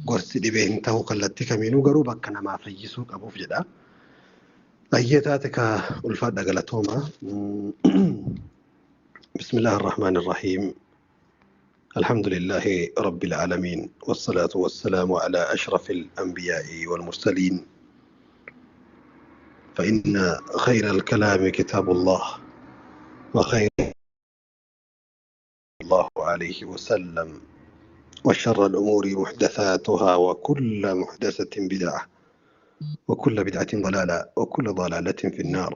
Gorsi dhibee hin ta'u kallattii kamiinuu garuu bakka namaa fayyisuu qabuuf jedha. Baay'ee taate ka ulfaadha galatooma. بسم الله الرحمن الرحيم الحمد لله رب العالمين والصلاة والسلام على أشرف الأنبياء والمرسلين فإن خير الكلام كتاب الله وخير الله عليه وسلم وشر الأمور محدثاتها وكل محدثة بدعة وكل بدعة ضلالة وكل ضلالة في النار.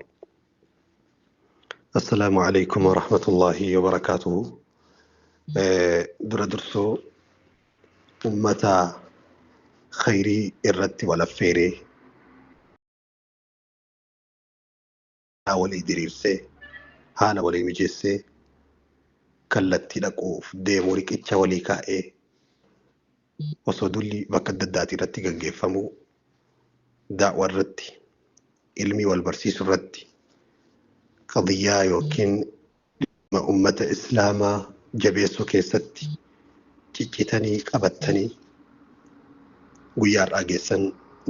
السلام عليكم ورحمة الله وبركاته. Dura dursoo ummata khayrii irratti wal affeeree walii diriirsee haala walii mijeessee kallattii dhaquuf deemu riqicha walii kaa'ee osoo dulli bakka adda addaatii irratti gaggeeffamuu daa'wa irratti ilmii wal barsiisuu irratti qadiyyaa yookiin dhimma ummata islaamaa jabeessuu keessatti ciccitanii qabattanii guyyaa har'aa geessan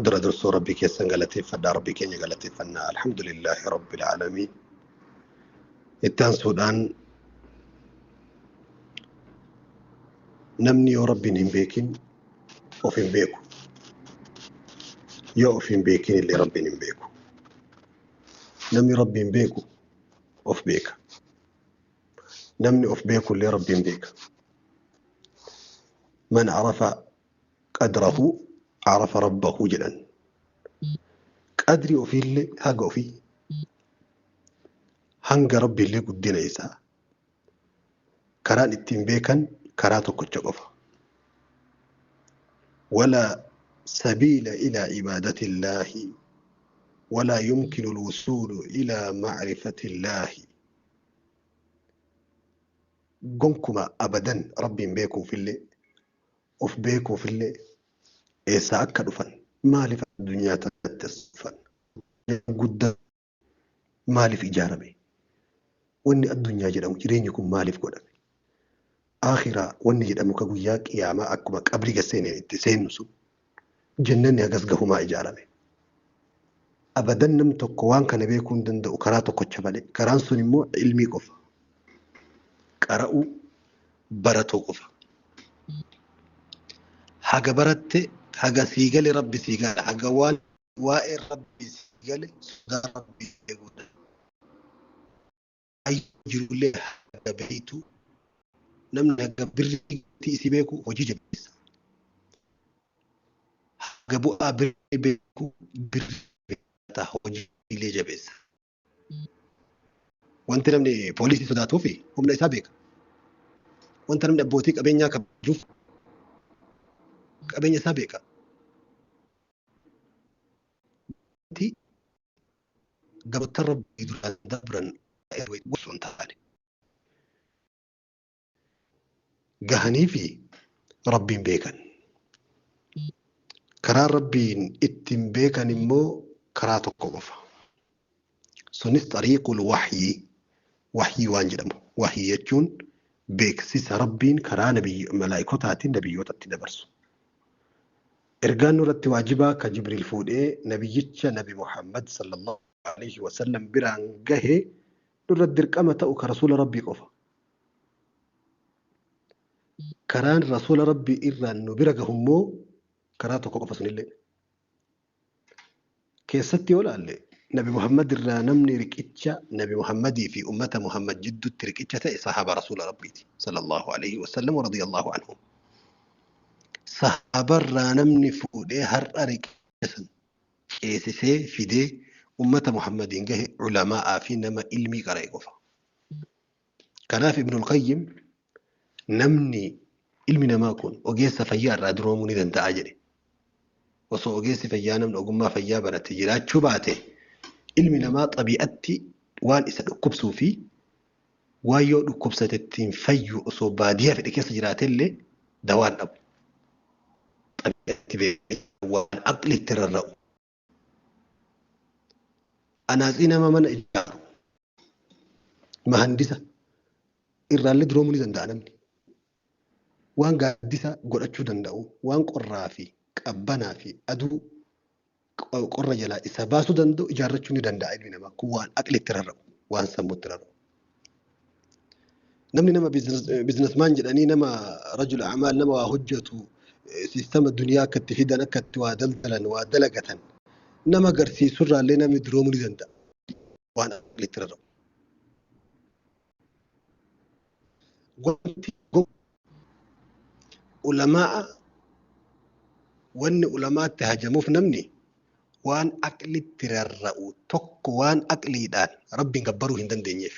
dura dursoo rabbii keessan galateeffadhaa rabbii keenya galateeffannaa alhamdulillaahi rabbil aalamiin. Itti aansuudhaan namni yoo rabbiin hin beekin of hin beeku. Yoo of hin beekin illee rabbiin hin beeku. Namni rabbiin beeku of beeka. Namni of beeku illee rabbiin beeka. Man arafa qadrahu arafa rabbahu jedhan. Qadri ofiillee haga ofii hanga rabbiillee guddina isaa karaan ittiin beekan karaa tokkocha qofa. Wala sabiila ilaa ibaadati ولا يمكن الوصول إلى معرفة الله gonkumaa abadan rabbiin beekuufillee of beekuufillee eessaa akka dhufan maaliif addunyaa tanatti as dhufan guddaa maaliif ijaarame wanni addunyaa jedhamu jireenyi kun maaliif godhame akhiraa wanni jedhamu ka guyyaa qiyaamaa akkuma qabrii gad seeneen itti seennu sun jannanni hagas gahumaa ijaarame. Abadan nam tokko waan kana beekuu hin danda'u karaa tokkocha malee. Karaan sun immoo ilmii qofa. Qara'uu baratuu qofa. Haga baratte haga sii gale rabbi sii gala. Haga waan waa'ee rabbi sii gale sodaa rabbi eeguudha. Jirullee haga beeytu namni haga birrii isii beeku hojii jabeessa. Haga bu'aa birrii beeku birrii beekata hojiilee jabeessa. Wanti namni poolisii sodaatuuf humna isaa beeka. Wanta namni abbootii qabeenyaa kabajuuf qabeenya isaa beeka. Wanti gabattan rabbii duraan dabran osoo hin taane gahanii fi rabbiin beekan. Karaan rabbiin ittiin beekan immoo karaa tokko qofa. Sunis xariiqul wahyii wahyii waan jedhamu. Wahyii jechuun beeksisa rabbiin karaa malaayikotaatiin nabiyyootatti dabarsu. Ergaan nurratti waajibaa ka Jibriil fuudhee nabiyyicha nabi Muhammad sallallahu alaihi wasallam biraan gahe nurratti dirqama ta'u ka rasuula rabbii qofa. Karaan rasuula rabbii irraan nu bira gahu immoo karaa tokko qofa sunillee. Keessatti yoo laalle Nabi Muhammad irraa namni riqicha Nabi Muhammadii fi ummata Muhammad jidduutti riqicha ta'e sahaaba rasuula rabbiiti sallallahu alaihi wasallam wa radiyallahu anhum. Sahaabarraa namni fuudhee har'a riqicha san ceesisee fidee ummata Muhammadiin gahe ulamaa'aa fi nama ilmii qara'e qofa. Kanaaf Ibnul Qayyim namni ilmi namaa kun ogeessa fayyaa irraa duroomuu ni danda'a jedhe. Osoo ogeessi fayyaa namni ogummaa fayyaa barate jiraachuu baate ilmi namaa xabi'atti waan isa dhukkubsuu fi waan yoo dhukkubsate ittiin fayyu osoo baadiyyaa fedhe keessa jiraatellee dawaan dhabu. Xabi'atti waan aqlitti rarra'u. Anaatsii nama mana ijaaru mahandisa irraallee duroomuu ni danda'a namni. Waan gaaddisa godhachuu danda'u, waan qorraa fi qabbanaa fi aduu qorra jalaa isa baasuu danda'u ijaarrachuu ni danda'a ilmi namaa. Kun waan aqlitti rarra'u, waan sammuutti rarra'u. Namni nama biizinasmaan jedhanii, nama rajula amaal, nama waa hojjetu, siistama duniyaa akka itti fidan, akka itti waa daldalan, waa dalagatan nama agarsiisurraallee namni duroomuu ni danda'a. Waan aqlitti rarra'u. Wanti ulamaa, wanni ulamaatti hajamuuf namni waan aqlitti rarra'u tokko, waan aqliidhaan Rabbiin gabbaruu hin dandeenyeef.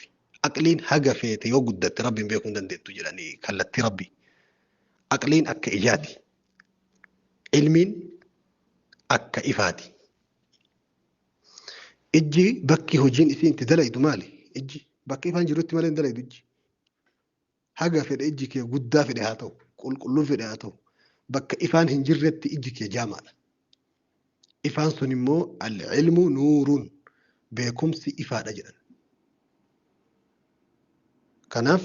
Aqliin haga feete yoo guddatte Rabbiin beekuu hin dandeettu jedhanii kallattii Rabbii. Aqliin akka ijaati. Ilmiin akka ifaati. Ijji bakki hojiin isiin itti dalaydu maali? Ijji bakka ifaan jirutti malee hin dalaydu ijji. Haga fedhe ijji kee guddaa fedhe haa ta'u, qulqulluu fedhe haa ta'u, bakka ifaan hin jirretti ijji kee jaamaadha. Ifaan sun immoo al-ilmu nuurun, beekumsi ifaadha jedhan. Kanaaf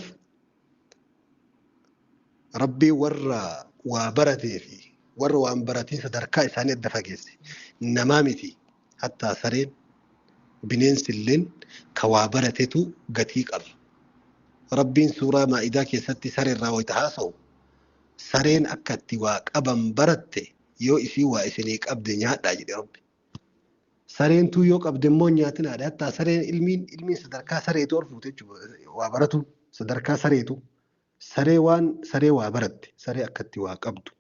Rabbii warra waa baratee fi warra waan baratiin sadarkaa isaanii adda fageesse. Namaa miti, hattaa sareen, bineensi illeen ka waa baratetu gatii qaba. Rabbiin suuraa Maa'idaa keessatti sareerraa wayita haasa'u, sareen akka itti waa qaban baratte, yoo isii waa isinii qabde nyaadhaa jedhe Rabbi. Sareen tuu yoo qabde immoo nyaatinaadha. Hattaa sareen ilmiin sadarkaa sareetu ol fuute jechuudha. Waa baratu sadarkaa sareetu. Saree waan saree waa baratte, saree akka itti waa qabdu.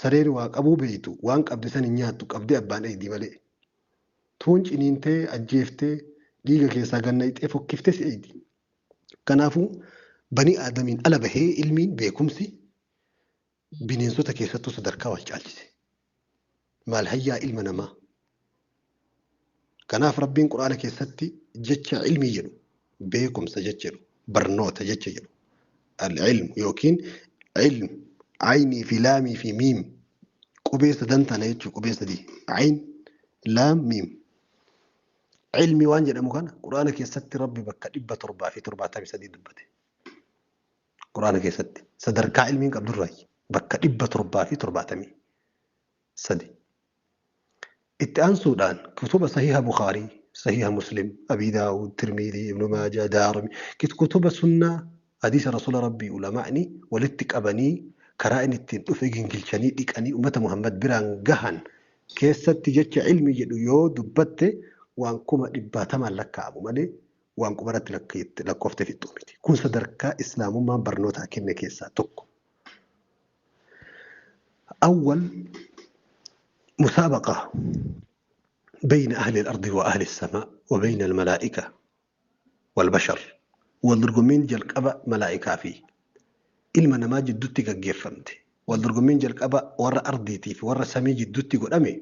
Sareen waa qabuu beeytu, waan qabde san hin nyaattu, qabdee abbaan eegdi malee. Tuun ciniintee ajjeeftee dhiiga keessaa gannayxee fokkiftee si eegdi. Kanaafuu banii aadamiin ala bahee ilmiin, beekumsi bineensota keessattuu sadarkaa wal caalchise. Maal hayyaa ilma namaa. Kanaaf Rabbiin Quraana keessatti jecha ilmii jedhu, beekumsa jecha jedhu, barnoota jecha jedhu, al-ilm yookiin ilm, aynii fi laamii fi miim, qubee sadan tana jechuudha, qubee sadii, ayn, laam, miim. Ilmi waan jedhamu kana Quraana keessatti Rabbi bakka 773 dubbate. Quraana keessatti sadarkaa ilmiin qabdurraa bakka 773. Itti aansuudhaan kutuba Sahiha Bukhaarii, Sahiha Muslim, Abi Daawud, Tirmidii, Ibnu Maajaa, Daarimi, kutuba sunnaa, hadiisa Rasuula Rabbii ulamaa'ni walitti qabanii karaa inni ittiin dhufe gingilchanii dhiqanii ummata Muhammad biraan gahan keessatti jecha ilmi jedhu yoo dubbatte waan kuma dhibbaatamaan lakkaa'amu malee waan qubarratti lakkoofte fixxuu miti. Kun sadarkaa islaamummaan barnootaa kenne keessaa tokko. أول مسابقة بين أهل الأرض وأهل السماء وبين الملائكة والبشر، waldorgommiin jalqaba malaa'ikaa fi ilma namaa jidduutti gaggeeffamte, waldorgommiin jalqaba warra ardiitii fi warra samii jidduutti godhame,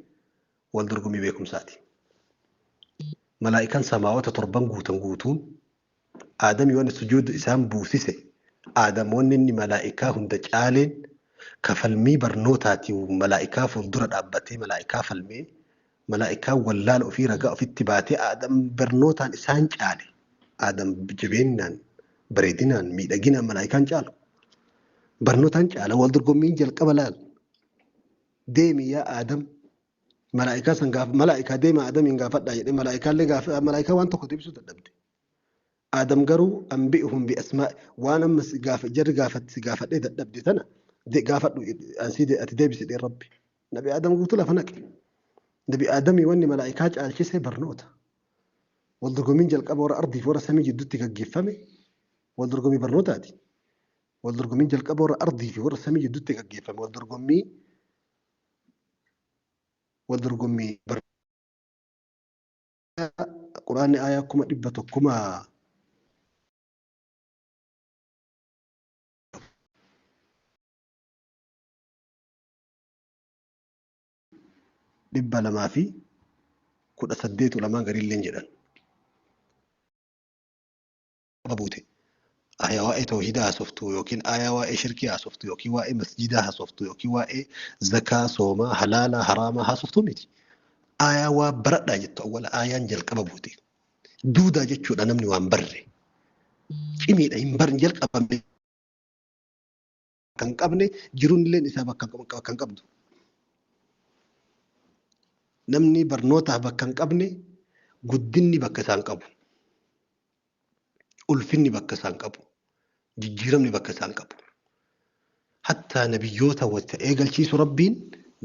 waldorgommii beekumsaati. Malaa'ikaan samaawota torban guutan guutuun Aadamii wanni sujuuda isaan buusise, Aadam wanni inni malaa'ikaa hunda caaleen kafalmii barnootaatiin malaa'ikaa fuuldura dhaabbatee malaa'ikaa falmee, malaa'ikaa wallaala ofii ragaa ofitti baatee Aadam barnootaan isaan caale. Aadam jabeennaan, bareedinaan, miidhaginaan malaa'ikaan caalu. Barnootaan caala. Wal dorgommiin jalqaba laal. Deemi yaa Aadam. Malaa'ikaa san gaaf malaa'ikaa deema Aadamiin gaafadhaa jedhee, malaa'ikaallee gaafa malaa'ikaa waan tokko deebisuu dadhabde. Aadam garuu anbi'uhum bi asmaa, waan amma si gaafa jarri gaafatti si gaafadhee dadhabde tana gaafadhu, ansii ati deebisi jedhee Rabbi. Nabi Aadam guutuu lafa naqe. Nabi Aadamii wanni malaa'ikaa caalchise barnoota. Wal dorgommiin jalqaba warra ardii fi warra samii jidduutti gaggeeffame wal dorgommii barnootaati. Wal dorgommiin jalqaba warra ardii fi warra samii jidduutti gaggeeffame wal dorgommii Quraanni aayaa kuma dhibba tokkuma 218 ulamaan gariilleen jedhan. Buute. Aayaa waa'ee tawhiidaa haasoftu yookiin aayaa waa'ee shirkii haasoftu yookiin waa'ee masjidaa haasoftu yookiin waa'ee zakaa, soomaa, halaalaa, haraamaa haasoftu miti. Aayaa waa baradhaa jettu awwala aayaan jalqaba buute. Duudaa jechuudha namni waan barre. Cimiidha hin barin jalqabame. hin qabne jiruun illee isaa bakka hin qabdu. Namni barnootaaf bakka hin qabne guddinni bakka isaan qabu. Ulfinni bakka isaan qabu. Jijjiiramni bakka isaan qabu. Hattaa nabiyyoota wanta eegalchiisu Rabbiin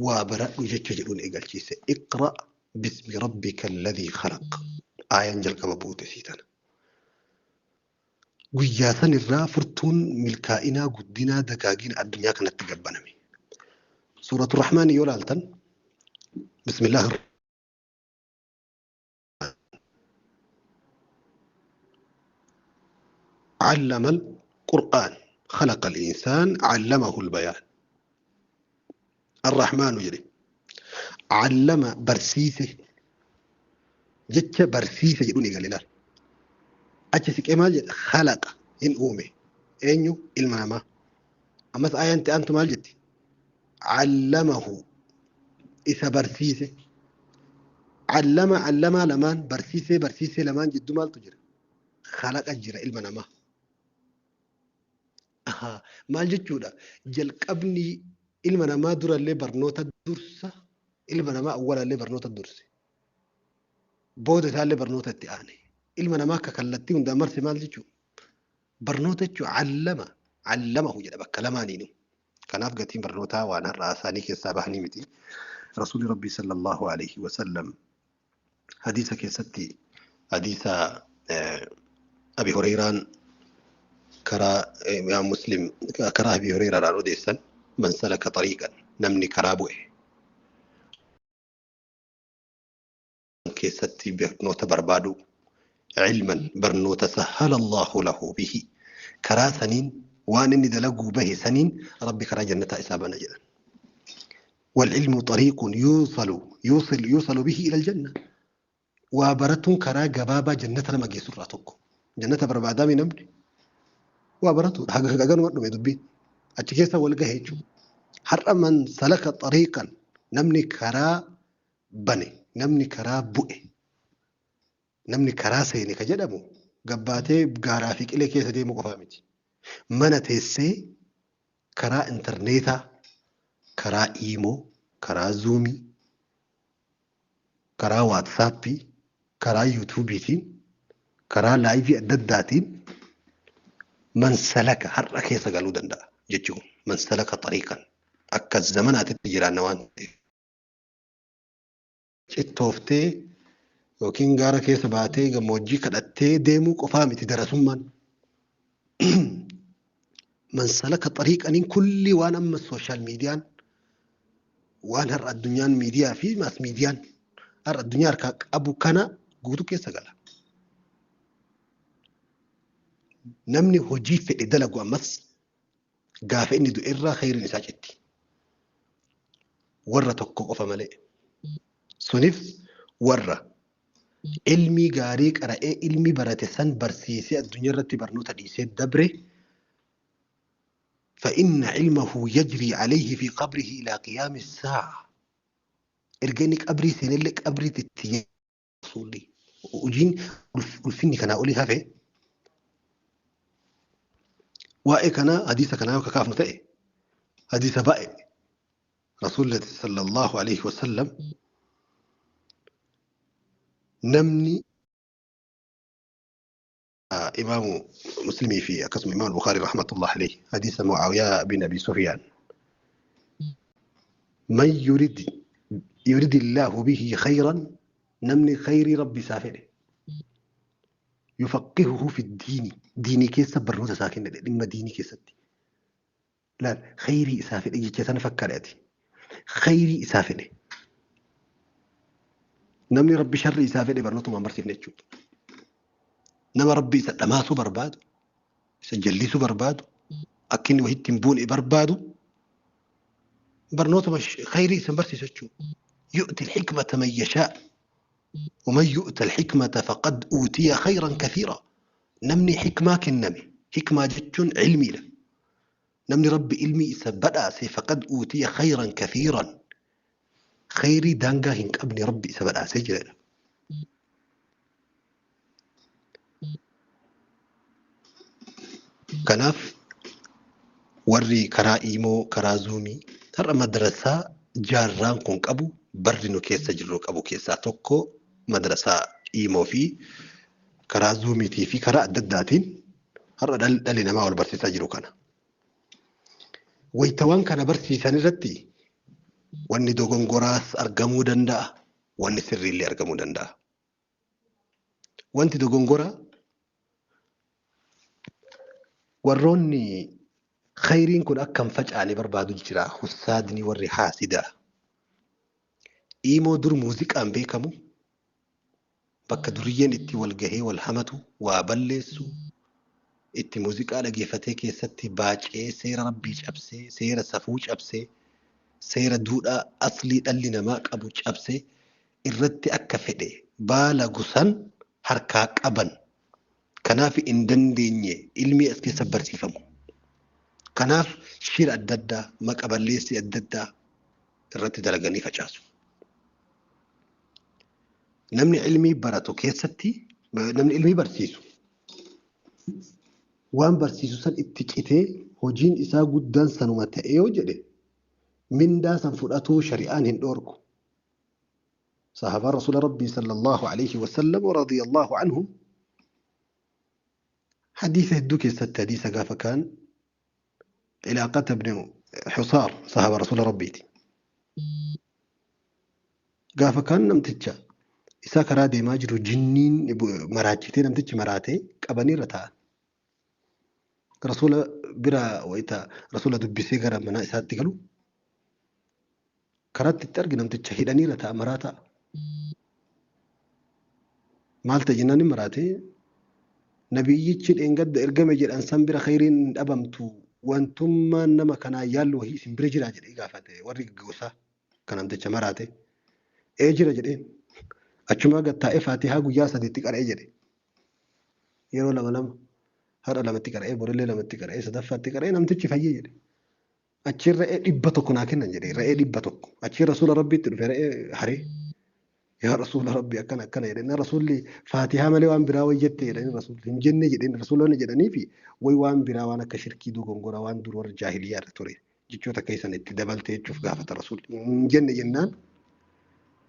waa baradhu jecha jedhuun eegalchiise. Iqra' bismi rabbika alladhii khalaq. Aayaan jalqaba buute sii tana. Guyyaa san irraa furtuun milkaa'inaa guddinaa dagaagina addunyaa kanatti gabbaname. Suuratu Rahmaan yoo laaltan bismillaahi علم القرآن خلق الإنسان علمه البيان الرحمن جري علم برسيسه جتش برسيسه جدوني قال لا أتش كمال خلق إن أومي إنيو الماما أما آية أنت أنتم مال جتي علمه إذا برسيسه علم علم لمان برسيسه برسيسه لمان جدو مال تجري خلق أجرا ilma Ahaa maal jechuudha jalqabni ilma namaa durallee barnoota dursa ilma namaa awwalallee barnoota durse booda isaallee barnoota itti aane ilma namaa akka kallattii hundaan marse maal jechuudha barnoota jechuun allama allamahu jedha bakka lamaaniinu kanaaf gatiin barnootaa waan har'aa isaanii keessaa bahanii miti rasuulli rabbii sallallahu alaihi wasallam hadiisa keessatti hadiisa Abi Hurayraan karaa Imaam Muslim karaa Abi Hurayraadhaan odeessan man salaka xariiqan namni karaa bu'e keessatti barnoota barbaadu ilman barnoota sahala Allahu lahu bihi karaa saniin waan inni dalaguu bahe saniin rabbi karaa jannataa isaa bana jedhan. والعلم طريق يوصل يوصل يوصل به إلى الجنة وبرتون كرا جبابا جنة لما جيسر tokko jannata barbaadame namni waa baratuudha haga haganuma dhume dubbiin achi keessa wal gahe jechuudha. Har'a man salaka xariiqan namni karaa bane namni karaa bu'e namni karaa seene ka jedhamu gabbaatee gaaraa fi qilee keessa deemu qofaa miti. Mana teessee karaa intarneetaa, karaa iimoo, karaa zuumii, karaa waatsaappii, karaa yuutuubiitiin, karaa laayivii adda addaatiin man salaka har'a keessa galuu danda'a jechuun man salaka xariiqan akka zamanaatitti jiraanna waan ta'eef. Cittooftee yookiin gaara keessa baatee gammoojjii kadhattee deemuu qofaa miti darasummaan. Man salaka xariiqaniin kulli waan amma sooshaal miidiyaan waan har'a addunyaan miidiyaa fi maas miidiyaan har'a addunyaa harkaa qabu kana guutuu keessa gala. Namni hojii fedhe dalagu ammas gaafa inni du'e irraa khayriin isaa citti. Warra tokko qofa malee. Sunis warra ilmii gaarii qara'ee ilmi barate san barsiisee addunyaa irratti barnoota dhiisee dabre فإن علمه يجري عليه في قبره إلى قيام الساعة. Erga inni qabrii seenellee qabrii itti rasuulli hojiin ulfinni kanaa olii hafe waa'ee kanaa hadiisa kanaa yoo kakaafnu ta'e hadiisa baay'ee rasuulli sallallahu alaihi wasallam namni imaamu muslimii fi akkasuma imaam Bukhaarii rahmatullah alayhi hadiisa Mucaawiyaa bin Abi Sufyaan man yurid illaahu bihi khayran namni khayrii rabbi isaa fedhe yufaqihuhu fi diini diinii keessa barnoota isaa kenne dhimma diinii keessatti laal khayrii isaa fedhe jecha sana fakkaadha ati khayrii isaa fedhe namni rabbi sharri isaa fedhe barnootumaan barsiifne jechuudha. Nama rabbi isa dhamaasuu barbaadu isa jallisuu barbaadu akka inni wahitti hin buune barbaadu barnootuma khayrii isa barsiisu jechuudha. يؤتي الحكمة من يشاء ومن يؤت الحكمة فقد أوتي خيرا كثيرا. نمني حكمة كنمي حكمة جتشون علمي له نمني ربي علمي إسبدا فقد أوتي خيرا كثيرا خيري دانغا هنك أبني ربي إسبدا سجل. Kanaaf Warri karaa iimoo, karaa zuumii har'a madrasaa jaarraan kun qabu, barri nu keessa jirru qabu keessaa tokko madrasaa iimoo fi karaa zuumiitii fi karaa adda addaatiin har'a dhalli namaa wal barsiisaa jiru kana. Wayita waan kana barsiisan irratti wanni dogongoraas argamuu danda'a, wanni sirriillee argamuu danda'a. Wanti dogongoraa warroonni khayriin kun akka hin facaane barbaadu jira. Hussaadni warri haasidaa. Iimoo dur muuziqaan beekamu, bakka duriyyeen itti wal gahee wal hamatu, waa balleessu, itti muuziqaa dhageeffatee keessatti baacee seera rabbii cabsee, seera safuu cabsee, seera duudhaa aslii dhalli namaa qabu cabsee irratti akka fedhe baala gusan harkaa qaban. Kanaaf hin dandeenye ilmi as keessa barsiifamu. Kanaaf shira adda addaa, maqa balleessii adda addaa irratti dalaganii facaasu. Namni ilmii baratu keessatti, namni ilmii barsiisu waan barsiisu san itti citee hojiin isaa guddaan sanuma ta'e yoo jedhe, mindaa san fudhatuu shari'aan hin dhoorku. Sahaabaan Rasuula Rabbii sallallahu alayhi wa sallam wa radiyallahu anhum hadiisa hedduu keessatti, hadiisa gaafa kaan Cilaaqata ibn Xusaar, sahaaba Rasuula Rabbiiti. Gaafa kaan namticha isaa karaa deemaa jiru jinniin maraachitee, namtichi maraatee qabanii irra taa'an. Rasuula bira wayita Rasuula dubbisee gara mana isaatti galu karaatti itti arge, namticha hidhanii irra taa'a, maraa ta'a. Maal ta'e jennaan, maraatee nabiyyichi dheengadda ergame jedhan san bira khayriin hin dhabamtu, wantummaan nama kanaa yaallu wahii isin bira jira jedhee gaafate warri gosaa kan namticha maraate. Ee, jira jedheen. Achumaa gad taa'ee Faatihaa guyyaa 3tti qara'ee jedhe. Yeroo lama lama, har'a lamatti qara'ee, borillee lamatti qara'ee, sadaffaatti qara'ee namtichi fayyee jedhe. Achiin re'ee 100 naa kennan jedhe, re'ee 100. Achiin Rasuula Rabbiitti dhufe, re'ee haree. Yaa Rasuula Rabbii, akkana akkana jedhe. Na Rasuulli Faatihaa malee waan biraa wayi jette jedhanii, Rasuulli hin jenne jedheen. Rasuulonni jedhanii fi wayi waan biraa, waan akka shirkii, dogongora, waan dur warra jaahiliyaa irra ture jechoota keessan itti dabalte jechuuf gaafata. Rasuulli hin jenne jennaan,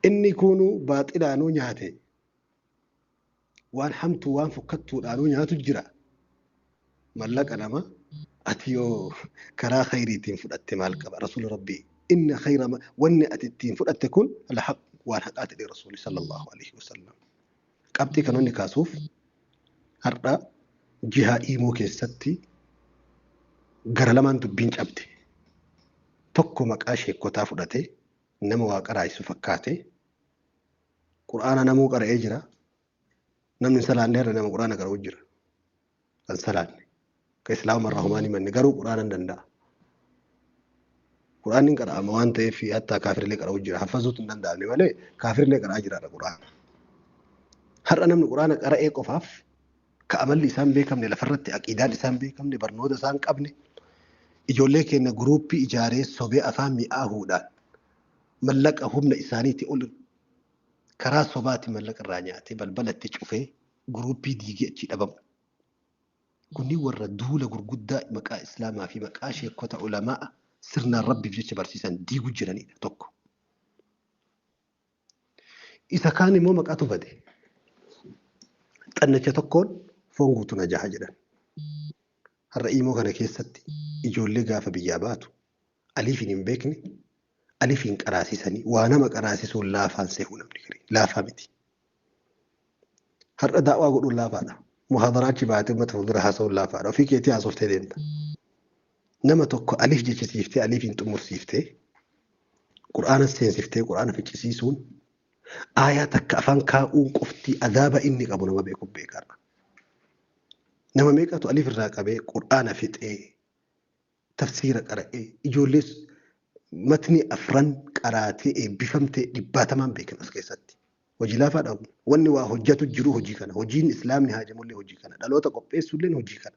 inni kunuu baaxilaanuu nyaate, waan hamtuu, waan fokkattuudhaanuu nyaatu jira. Mallaqa nama ati yoo karaa khayriitiin fudhatte maal qaba? Rasuulli Rabbii inna khayra wanni ati ittiin fudhatte kun la haq, waan haqaa ta'e, Rasuulli sallallahu alaihi wasallam. Qabxii kan inni kaasuuf, har'a jihaa iimoo keessatti gara lamaan dubbiin cabde. Tokko maqaa sheekotaa fudhate, nama waa qaraa'isu fakkaate. Qur'aana namuu qara'ee jira. Namni hin salaanne har'a nama qur'aana qara'u jira. Kan salaanne. Kan islaama irraa homaan himanne garuu qur'aana hin danda'a. Qur'aanni hin qara'ama waan ta'eef hattaa kaafirillee qara'u jira. Haffazuutu hin danda'amne malee kaafirillee qara'aa jira qur'aana. Har'a namni qur'aana qara'ee qofaaf ka amalli isaan beekamne, lafarratti aqiidaan isaan beekamne, barnoota isaan qabne, ijoollee keenya guruuppii ijaaree sobee afaan mi'aahuudhaan mallaqa humna isaaniitii ol karaa sobaati mallaqa irraa nyaatee balbalatti cufee guruuppii diigee achi dhabamu. Kunni warra duula gurguddaa maqaa islaamaa fi maqaa sheekota ulamaa sirnaan rabbiif jecha barsiisan diiguu jiranidha tokko. Isa kaan immoo maqaatu bade. Xannacha tokkoon foon guutuu na jaha jedhan. Har'a iimoo kana keessatti ijoollee gaafa biyyaa baatu aliifin hin beekne alifiin qaraasisanii, waa nama qaraasisuun laafaan seehuu namni garii laafaa miti. Har'a daawaa godhuun laafaadha. Muhaadaraa achi baatee uummata fuuldura haasa'uun laafaadha. Ofii keetii haasoftee deemta. Nama tokko alif jechisiiftee, alifiin xumursiiftee, qur'aana seensiftee qur'aana ficcisiisuun, aayaa takka afaan kaa'uun qofti adaaba inni qabu nama beeku beekaadha. Nama meeqatu alif irraa qabee qur'aana fixee, tafsiira qara'ee, ijoollee matni afran qaraatee eebbifamtee dhibbaatamaan beekan as keessatti. Hojii laafaadha kun. Wanni waa hojjetu jiru hojii kana. Hojiin islaamni haajamullee hojii kana. Dhaloota qopheessullee hojii kana.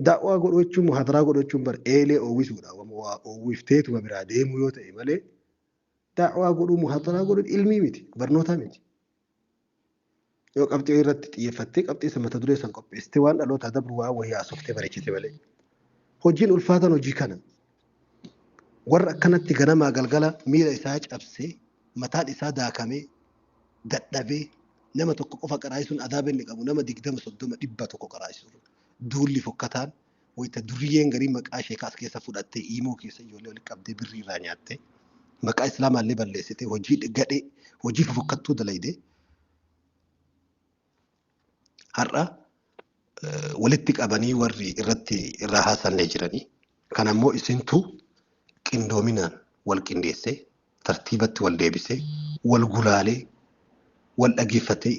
Daawwaa godhu jechuun, muhaadaraa godhu jechuun bar eelee oowwisuudha. Waa oowwifteetuma biraa deemuu yoo ta'e malee daawwaa godhuu, muhaadaraa godhuun ilmii miti, barnootaa miti. Yoo qabxii irratti xiyyeeffattee, qabxii isa mata duree san qopheessitee, waan dhaloota dabru waan wayii haasoftee bareechite malee. Hojiin ulfaatan hojii kana. Warra akkanatti ganamaa galgala miila isaa cabsee, mataan isaa daakamee, dadhabee, nama tokko qofa qaraayisuun adaaba inni qabu nama 20, 30, 100 qaraayisu. Duulli fokkataan wayita duriyyeen garii maqaa sheekaa as keessa fudhattee iimoo keessa ijoollee walitti qabdee birrii irraa nyaattee maqaa islaamaallee balleessitee hojii gadhee hojii fofokkattuu dalaydee har'a walitti qabanii warri irratti irraa haasa'anii jiranii. Kan ammoo isintu qindoominaan wal qindeessee, tartiibatti wal deebisee, wal gulaalee, wal dhageeffatee,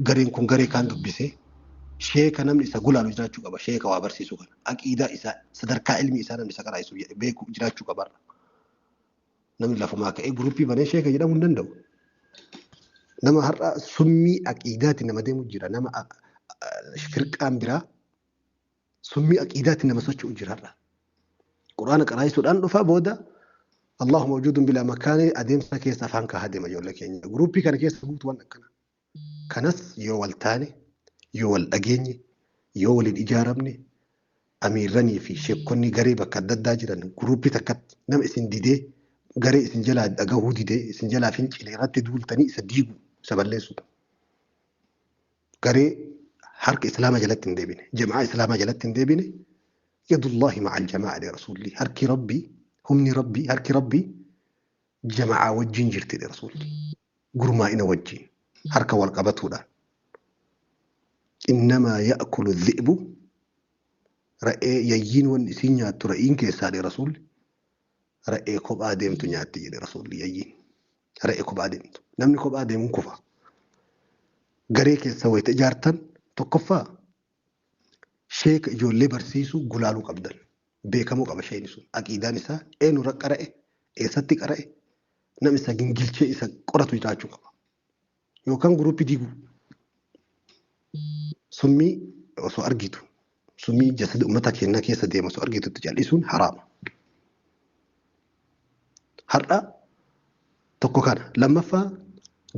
gareen kun garee kaan dubbisee, sheeka namni isa gulaalu jiraachuu qaba. Sheeka waa barsiisu kana. Aqiidaa isaa, sadarkaa ilmi isaa namni isa qaraa'isu beeku jiraachuu qaba. Namni lafumaa ka'ee guruppii banee sheeka jedhamuu hin danda'u. Nama har'a summii aqiidaatiin nama deemu jira. Nama firqaan biraa summii aqiidaatiin nama socho'u jira har'a. Quraana qaraayisuudhaan dhufa booda Allahu mawjuudun bilaa makaanii adeemsa keessa afaan kaahaa deema ijoollee keenya. Guruppii kana keessa guutu waan akkana. Kanas yoo wal taane, yoo wal dhageenye, yoo waliin ijaaramne, amiirranii fi sheekonni garee bakka adda addaa jiran guruppii takkatti nama isin didee, garee isin jalaa dhagahuu didee, isin jalaa fincile irratti duultanii isa diigu, isa balleessu. Garee harka islaamaa jalatti hin deebine, jamaa islaamaa jalatti hin deebine, yadullahi ma'al jamaa jedhe rasuulli. Harki rabbii, humni rabbii, harki rabbii jamaa wajjin jirti jedhe rasuulli. Gurmaa'ina wajjin, harka wal qabatuudhaan. Innamaa ya'kulu dhi'bu, ra'ee yayyiin wanni isiin nyaattu ra'iin keessaa jedhe rasuulli. Ra'ee kophaa deemtu nyaatti jedhe rasuulli yayyiin. Ra'ee kophaa deemtu. Namni kophaa deemuun kufa. Garee keessa wayita ijaartan tokkoffaa sheeka ijoollee barsiisuu gulaaluu qabdan. Beekamuu qaba sheekni sun. Aqiidaan isaa eenyurra qara'e, eessatti qara'e, namni isa gingilchee isa qoratu jiraachuu qaba. Yookaan guruppii diiguu. Summii osoo argitu, summii jasada uummata keenyaa keessa deemu osoo argitutti cal'isuun haraama. Har'a tokko kana. Lammaffaa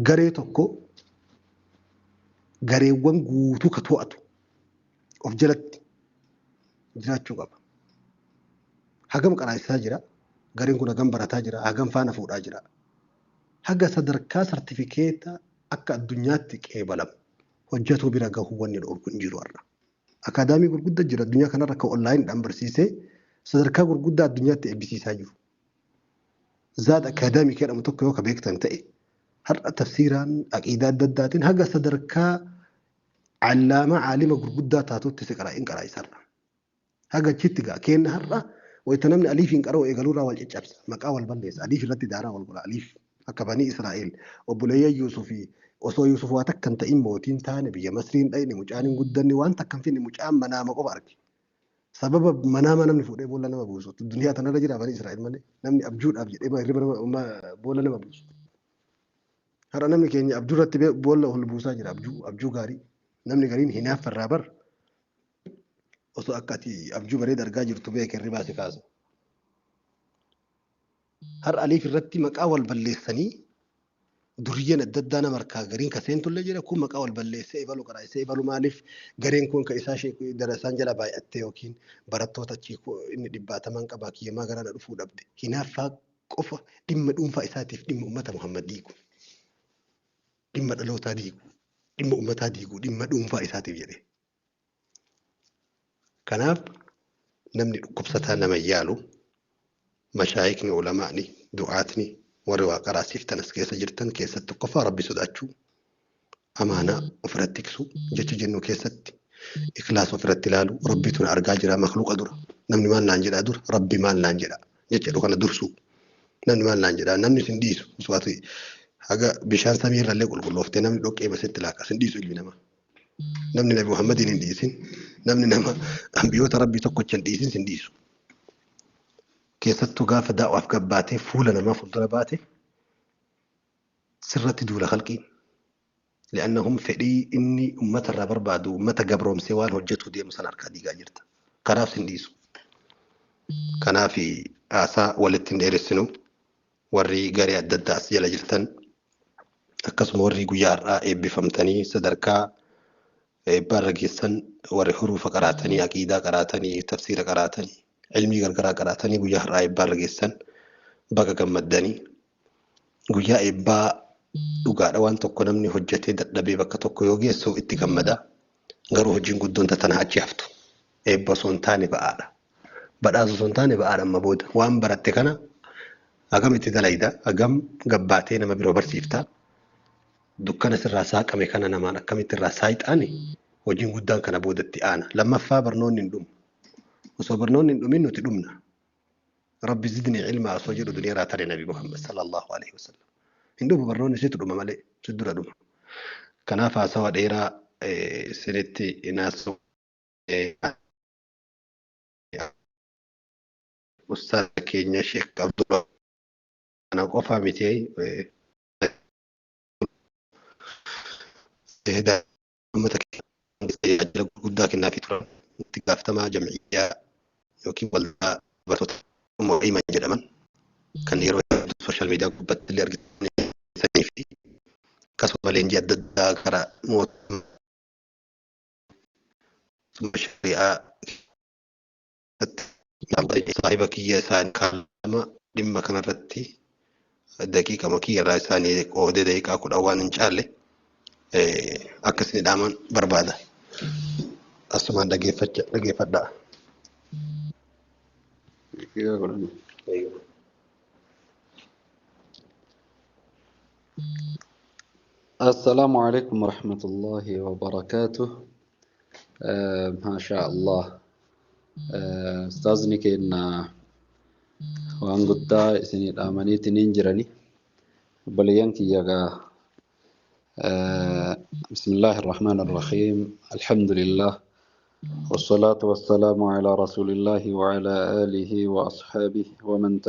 garee tokko gareewwan guutuu ka to'atu of jalatti jiraachuu qaba. Hagam qaraa'isaa jira, gareen kun hagam barataa jira, hagam faana fuudhaa jira. Haga sadarkaa sartifikeeta akka addunyaatti qeebalamu hojjetuu bira gahuu wanni dhorku hin jiru har'a. Akaadaamii gurguddaa jira addunyaa kanarra akka onlaayiniidhaan barsiisee sadarkaa gurguddaa addunyaatti eebbisiisaa jiru. Zaad akaadaamii jedhamu tokko yoo ka beektan ta'e har'a tafsiiraan aqiidaa adda addaatiin haga sadarkaa allaamaa caalima gurguddaa taatutti si qaraa'in qaraa'isarra. Haga achitti ga'a. Kenna har'a wayita namni aliifiin qara'u eegaluurraa wal caccabsa. Maqaa wal balleessa. Aliif irratti daaraa wal godha. Aliif akka banii Israa'el obboleeyyan Yuusufii osoo Yuusuf waa takka hin ta'in mootiin taane biyya Masriin dhayne mucaan hin guddanne waan takka hin finne mucaan manaama qofa arge. Sababa manaama namni fuudhee boolla nama buusu. Duniyaa tanarra jira banii Israa'el malee namni abjuudhaaf jedhee hirriba nama boolla nama buusu. Har'a namni keenya abjuu irratti boolla ol buusaa jira abjuu gaarii. Namni gariin hinaaffarraa bar osoo akka ati abjuu bareeda argaa jirtu beeke hirribaa si kaasa. Har'a aliif irratti maqaa wal balleessanii duriyyeen adda addaa nama harkaa gariin ka seentullee jira kun maqaa wal balleessee ebalu qaraa'isee ebalu maaliif gareen kun ka isaa darasaan jala baay'attee yookiin barattoota achii inni dhibbaataman qabaa kiyyamaa garana dhufuu dhabde. Hinaaffaa qofa dhimma dhuunfaa isaatiif dhimma uummata Muhammad diigu. Dhimma dhalootaa diigu. Dhimma uummataa diigu. Dhimma dhuunfaa isaatiif jedhee. Kanaaf namni dhukkubsataa nama yaalu mashaayikni ulamaani du'aatni warri waa qaraasiiftan as keessa jirtan keessatti tokkoffaa rabbi sodaachuu amaanaa ofirratti tiksuu jecha jennu keessatti ikhlaas ofirratti ilaalu rabbitu na argaa jira makluuqa dura namni maal naan jedhaa dura rabbi maal naan jedhaa jecha jedhu kana dursuu namni maal naan jedhaa namni sin dhiisu osoo ati haga bishaan samii irrallee qulqullooftee namni dhoqqee basitti laaqa sin dhiisu ilmi namaa. Namni Nabi Muhammadiin hin dhiisin, namni nama ambiyoota rabbii tokkocha hin dhiisin sin dhiisu. Keessattuu gaafa daa'waaf gabbaatee fuula namaa fuuldura baate sirratti duula khalqiin. Li'annahum fedhii inni uummata irraa barbaadu uummata gabroomsee waan hojjetu deemu sana harkaa diigaa jirta. Kanaaf sin dhiisu. Kanaaf haasaa walitti hin dheeressinu warri garee adda addaa as jala jirtan akkasuma warri guyyaa har'aa eebbifamtanii sadarkaa eebbaarra geessan warri hurufa qaraatanii aqiidaa qaraatanii tafsiira qaraatanii Ilmii gargaraa qaraatanii guyyaa har'aa eebbaa irra geessan baga gammaddanii. Guyyaa eebbaa dhugaadha, waan tokko namni hojjetee dadhabee bakka tokko yoo geessu itti gammada. Garuu hojiin guddoon tana achi haftu. Eebba osoo hin taane ba'aadha. Badhaasa osoo hin taane ba'aadha amma booda. Waan baratte kana hagam itti dalayda, hagam gabbaatee nama biroo barsiifta. Dukkana sirraa saaqame kana namaan akkamitti irraa saayixaani, hojiin guddaan kana boodatti aana. Lammaffaa, barnoonni hin dhumu. Osoo barnoonni hin dhumin nuti dhumna. "رب زدني علما" osoo jedhu duniyaa tare Nabi Muhammad صلى الله عليه وسلم. Hin dhumu barnoonni, situ dhuma malee, si dura dhuma. Kanaaf haasawa dheeraa isinitti hinaasu. Ustaaza keenya Sheekh Abdullah kana qofa miti, uummata tajaajila gurguddaa kennaafii turan, itti gaafatamaa jam'iyyaa yookiin waldaa dubartoota Mo'iman jedhaman kan yeroo hedduu social media gubbaatti illee argitanii fi akkasuma leenjii adda addaa karaa mootummaa shari'aa saahiba kiyya isaan kalama dhimma kanarratti daqiiqama kiyya irraa isaanii qoodee daqiiqaa 10 waan hin caalle akka isin dhaaman barbaada. Asumaan dhageeffadhaa. Daqiiqaa 10. السلام عليكم ورحمة الله وبركاته. ما شاء الله. Ustaazni keenya waan guddaa isinii dhaamaniitiin jirani. Obboleeyyan kiyya gaa, بسم الله الرحمن الرحيم، الحمد لله والصلاة والسلام على رسول الله وعلى آله وأصحابه ومن